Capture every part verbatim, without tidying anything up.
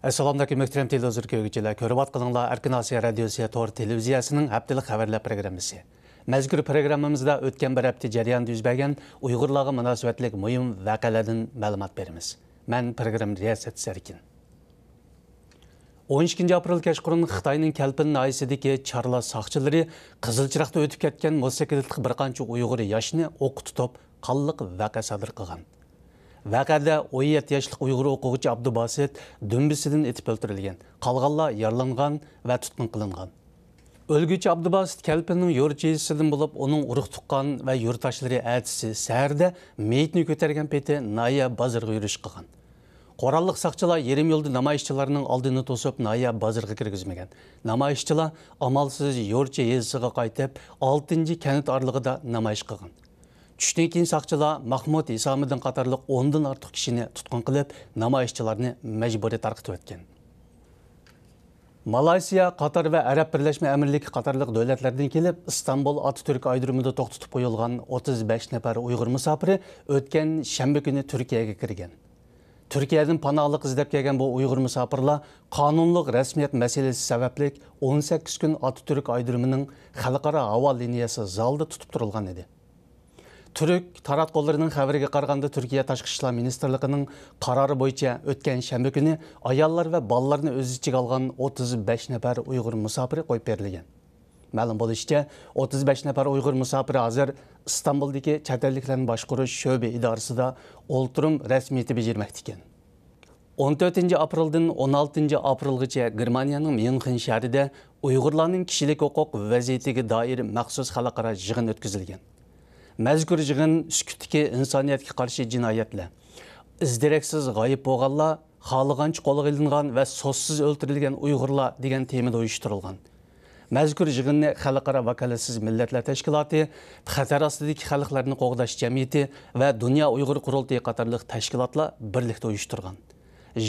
ئەسسالامۇئەلەيكۇم، مۆھتەرەم تېلېۋىزور كۆرگۈچىلەر. كۆرۈۋاتقىنىڭلار ئەركىن ئاسىيا رادىيوسى تور تېلېۋىزىيەسىنىڭ ھەپتىلىك خەۋەرلەر پروگراممىسى. مەزكۇر پروگراممىمىزدا ئۆتكەن بىر ھەپتە جەريانىدا يۈز بەرگەن ئۇيغۇرلارغا مۇناسىۋەتلىك مۇھىم ۋەقەلەردىن مەلۇمات بېرىمىز. مەن پروگرامما رىياسەتچىسى ئەركىن. ئون ئىككىنچى ئاپرېل كەچقۇرۇن خىتاينىڭ كەلپىن ناھىيەسىدىكى چارلا ساقچىلىرى قىزىل چىراغدا ئۆتۈپ كەتكەن موتوسىكلىتلىق بىر قانچە ئۇيغۇر ياشنى ئوققا تۇتۇپ، قانلىق ۋەقە سادىر قىلغان. ۋەقەدە ئون يەتتە ياشلىق ئۇيغۇر ئوقۇغۇچى ئابدۇباسىت دۈمبىسىدىن ئېتىپ ئۆلتۈرۈلگەن، قالغانلار يارىلانغان ۋە تۇتقۇن قىلىنغان. ئۆلگۈچى ئابدۇباسىت كەلپىننىڭ يورۇچى يېزىسىدىن بولۇپ، ئۇنىڭ ئۇرۇق-تۇغقان ۋە يۇرتداشلىرى ئەتىسى سەھەردە مېيىتنى كۆتەرگەن پېتى ناھىيە بازىرىغا يۈرۈش قىلغان. قوراللىق ساقچىلار يېرىم يولدا نامايىشچىلارنىڭ ئالدىنى توسۇپ، ناھىيە بازىرىغا كىرگۈزمىگەن. نامايىشچىلار ئامالسىز يورۇچى يېزىسىغا قايتىپ، ئالتىنچى كەنت ئارىلىقىدا نامايىش قىلغان. چۈشتىن كېيىن ساقچىلار ماخمۇت ھېسامىدىن قاتارلىق ئوندىن ئارتۇق كىشىنى تۇتقۇن قىلىپ، نامايىشچىلارنى مەجبۇرىي تارقىتىۋەتكەن. مالايسىيا، قاتار ۋە ئەرەب بىرلەشمە ئەمىرلىكى قاتارلىق دۆلەتلەردىن كېلىپ، ئىستانبۇل ئاتاتۈرك ئايرودرومىدا توختىتىپ قويۇلغان ئوتتۇز بەش نەپەر ئۇيغۇر مۇساپىرى ئۆتكەن شەنبە كۈنى تۈركىيەگە كىرگەن. تۈركىيەدىن پاناھلىق ئىزدەپ كەلگەن بۇ ئۇيغۇر مۇساپىرلار قانۇنلۇق رەسمىيەت مەسىلىسى سەۋەبلىك ئون سەككىز كۈن ئاتاتۈرك ئايرودرومىنىڭ خەلقئارا ھاۋا لىنىيەسى زالىدا تۇتۇپ تۇرۇلغان ئىدى. تۈرك تاراتقۇلىرىنىڭ خەۋىرىگە قارىغاندا، تۈركىيە تاشقى ئىشلار مىنىستىرلىقىنىڭ قارارى بويىچە ئۆتكەن شەنبە كۈنى ئاياللار ۋە بالىلارنى ئۆز ئىچىگە ئالغان ئوتتۇز بەش نەپەر ئۇيغۇر مۇساپىرى قويۇپ بېرىلگەن. مەلۇم بولۇشىچە، ئوتتۇز بەش نەپەر ئۇيغۇر مۇساپىرى ھازىر ئىستانبۇلدىكى چەت ئەللىكلەرنى باشقۇرۇش شۆبە ئىدارىسىدا ئولتۇرۇم رەسمىيىتى بېجىرمەكتە ئىكەن. ئون تۆتىنچى ئاپرېلدىن ئون ئالتىنچى ئاپرېلغىچە گېرمانىيەنىڭ ميۇنخېن شەھىرىدە ئۇيغۇرلارنىڭ كىشىلىك ھوقۇق ۋەزىيىتىگە دائىر مەخسۇس خەلقئارا يىغىن ئۆتكۈزۈلگەن. مەزكۇر يىغىن سۈكۈتتىكى ئىنسانىيەتكە قارشى جىنايەتلەر، ئىز-دېرەكسىز غايىب بولغانلار، خالىغانچە قولغا ئېلىنغان ۋە سوتسىز ئۆلتۈرۈلگەن ئۇيغۇرلار دېگەن تېمىدا ئۇيۇشتۇرۇلغان. مەزكۇر يىغىننى خەلقئارا ۋاكالەتسىز مىللەتلەر تەشكىلاتى، خەتەر ئاستىدىكى خەلقلەرنى قوغداش جەمئىيىتى ۋە دۇنيا ئۇيغۇر قۇرۇلتىيى قاتارلىق تەشكىلاتلار بىرلىكتە ئۇيۇشتۇرغان.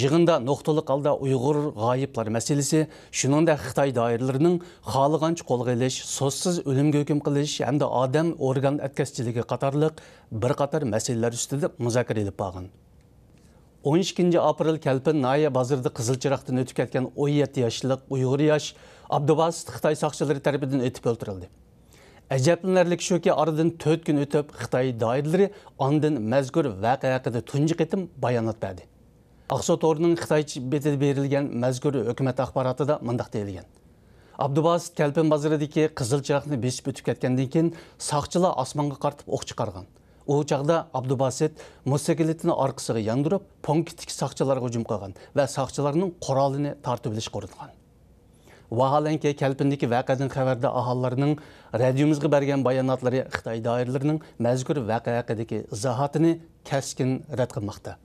يىغىندا نۇقتىلىق ھالدا ئۇيغۇر غايىبلار مەسىلىسى، شۇنىڭدەك خىتاي دائىرىلىرىنىڭ خالىغانچە قولغا ئېلىش، سوتسىز ئۆلۈمگە ھۆكۈم قىلىش ھەمدە ئادەم ئورگان ئەتكەسچىلىكى قاتارلىق بىر قاتار مەسىلىلەر ئۈستىدە مۇزاكىرە ئېلىپ بارغان. ئون ئىككىنچى ئاپرېل كەلپىن ناھىيە بازىرىدا قىزىل چىراغدىن ئۆتۈپ كەتكەن ئون يەتتە ياشلىق ئۇيغۇر ياش ئابدۇباسىت خىتاي ساقچىلىرى تەرىپىدىن ئېتىپ ئۆلتۈرۈلدى. ئەجەبلىنەرلىكى شۇكى، ئارىدىن تۆت كۈن ئۆتۈپ، خىتاي دائىرىلىرى ئاندىن مەزكۇر ۋەقە ھەققىدە تۇنجى قېتىم بايانات بەردى. ئاقسۇ تورىنىڭ خىتايچە بېتىدە بېرىلگەن مەزكۇر ھۆكۈمەت ئاخباراتىدا مۇنداق دېيىلگەن: ئابدۇباسىت كەلپىن بازىرىدىكى قىزىل چىراغنى بېسىپ ئۆتۈپ كەتكەندىن كېيىن، ساقچىلار ئاسمانغا قارىتىپ ئوق چىقارغان. ئۇ چاغدا ئابدۇباسىت موتوسىكلىتىنى ئارقىسىغا ياندۇرۇپ، پونكىتتىكى ساقچىلارغا ھۇجۇم قىلغان ۋە ساقچىلارنىڭ قورالىنى تارتىۋېلىشقا ئۇرۇنغان. ۋاھالەنكى، كەلپىندىكى ۋەقەدىن خەۋەردار ئاھالىلەرنىڭ رادىيومىزغا بەرگەن باياناتلىرى خىتاي دائىرىلىرىنىڭ مەزكۇر ۋەقە ھەققىدىكى ئىزاھاتىنى كەسكىن رەت قىلماقتا.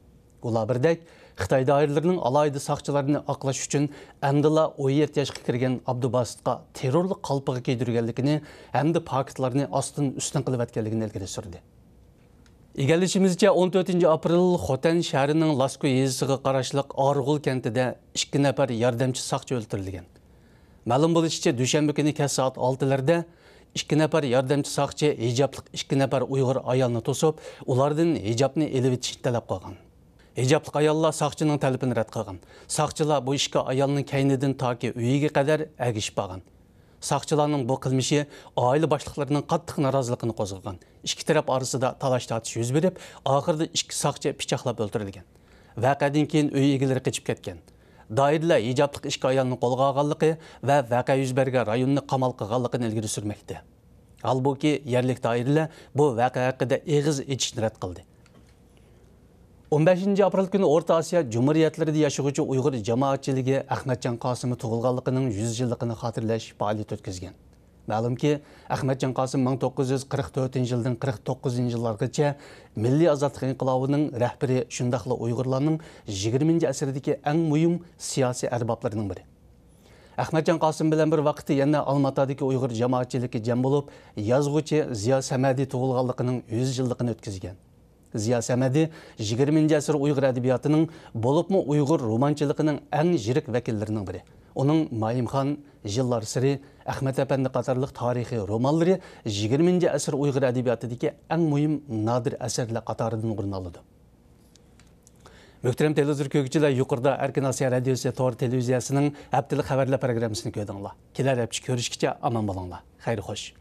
ئۇلار بىردەك، خىتاي دائىرىلىرىنىڭ ئالاھىدە ساقچىلارنى ئاقلاش ئۈچۈن ئەمدىلا ئون يەتتە ياشقا كىرگەن ئابدۇباسىتقا تېررورلۇق قالپىقى كىيدۈرگەنلىكىنى ھەمدە پاكىتلارنى ئاستىن ئۈستۈن قىلىۋەتكەنلىكىنى ئىلگىرى سۈردى. ئىگىلىشىمىزچە، ئون تۆتىنچى ئاپرېل خوتەن شەھىرىنىڭ لاسكو يېزىسىغا قاراشلىق ئارغۇل كەنتىدە ئىككى نەپەر ياردەمچى ساقچى ئۆلتۈرۈلگەن. مەلۇم بولۇشىچە، دۈشەنبە كۈنى كەچ سائەت ئالتىلەردە ئىككى نەپەر ياردەمچى ساقچى ھىجابلىق ئىككى نەپەر ئۇيغۇر ئايالنى توسۇپ، ئۇلاردىن ھىجابنى ئېلىۋېتىشنى تەلەپ قىلغان. ھىجابلىق ئاياللار ساقچىنىڭ تەلىپىنى رەت قىلغان. ساقچىلار بۇ ئىككى ئايالنىڭ كەينىدىن تاكى ئۆيىگە قەدەر ئەگىشىپ بارغان. ساقچىلارنىڭ بۇ قىلمىشى ئائىلە باشلىقلىرىنىڭ قاتتىق نارازىلىقىنى قوزغىغان. ئىككى تەرەپ ئارىسىدا تالاش-تارتىش يۈز بېرىپ، ئاخىرىدا ئىككى ساقچى پىچاقلاپ ئۆلتۈرۈلگەن. ۋەقەدىن كېيىن ئۆي ئىگىلىرى قېچىپ كەتكەن. دائىرىلەر ھىجابلىق ئىككى ئايالنى قولغا ئالغانلىقى ۋە ۋەقە يۈز بەرگەن رايوننى قامال قىلغانلىقىنى ئىلگىرى سۈرمەكتە. ھالبۇكى، يەرلىك دائىرىلەر بۇ ۋەقە ھەققىدە ئېغىز ئېچىشنى رەت قىلدى. ئون بەشىنچى ئاپرېل كۈنى ئورتا ئاسىيا جۇمھۇرىيەتلىرىدە ياشىغۇچى ئۇيغۇر جامائەتچىلىكى ئەخمەتجان قاسىمى تۇغۇلغانلىقىنىڭ يۈز يىللىقىنى خاتىرىلەش پائالىيىتى ئۆتكۈزگەن. مەلۇمكى، ئەخمەتجان قاسىم مىڭ توققۇز يۈز قىرىق تۆتىنچى يىلدىن قىرىق توققۇزىنچى يىللارغىچە مىللىي ئازادلىق ئىنقىلابىنىڭ رەھبىرى، شۇنداقلا ئۇيغۇرلارنىڭ يىگىرمىنچى ئەسىردىكى ئەڭ مۇھىم سىياسىي ئەربابلىرىنىڭ بىرى. ئەخمەتجان قاسىم بىلەن بىر ۋاقىتتا يەنە ئالماتادىكى ئۇيغۇر جامائەتچىلىكى جەم بولۇپ، يازغۇچى زىيا سەمەدى تۇغۇلغانلىقىنىڭ يۈز يىللىقىنى ئۆتكۈزگەن. زىيا سەمەدى يىگىرمىنچى ئەسىر ئۇيغۇر ئەدەبىياتىنىڭ، بولۇپمۇ ئۇيغۇر رومانچىلىقىنىڭ ئەڭ يىرىك ۋەكىللىرىنىڭ بىرى. ئۇنىڭ مايىمخان، يىللار سىرى، ئەخمەت ئەپەندى قاتارلىق تارىخىي رومانلىرى يىگىرمىنچى ئەسىر ئۇيغۇر ئەدەبىياتىدىكى ئەڭ مۇھىم نادىر ئەسەرلەر قاتارىدىن ئورۇن ئالىدۇ. مۆھتەرەم تېلېۋىزور كۆرگۈچىلەر، يۇقىرىدا ئەركىن ئاسىيا رادىيوسى تور تېلېۋىزىيەسىنىڭ ھەپتىلىك خەۋەرلەر پروگراممىسىنى كۆردۈڭلار. كېلەر ھەپتە كۆرۈشكىچە ئامان بولۇڭلار. خەير خوش.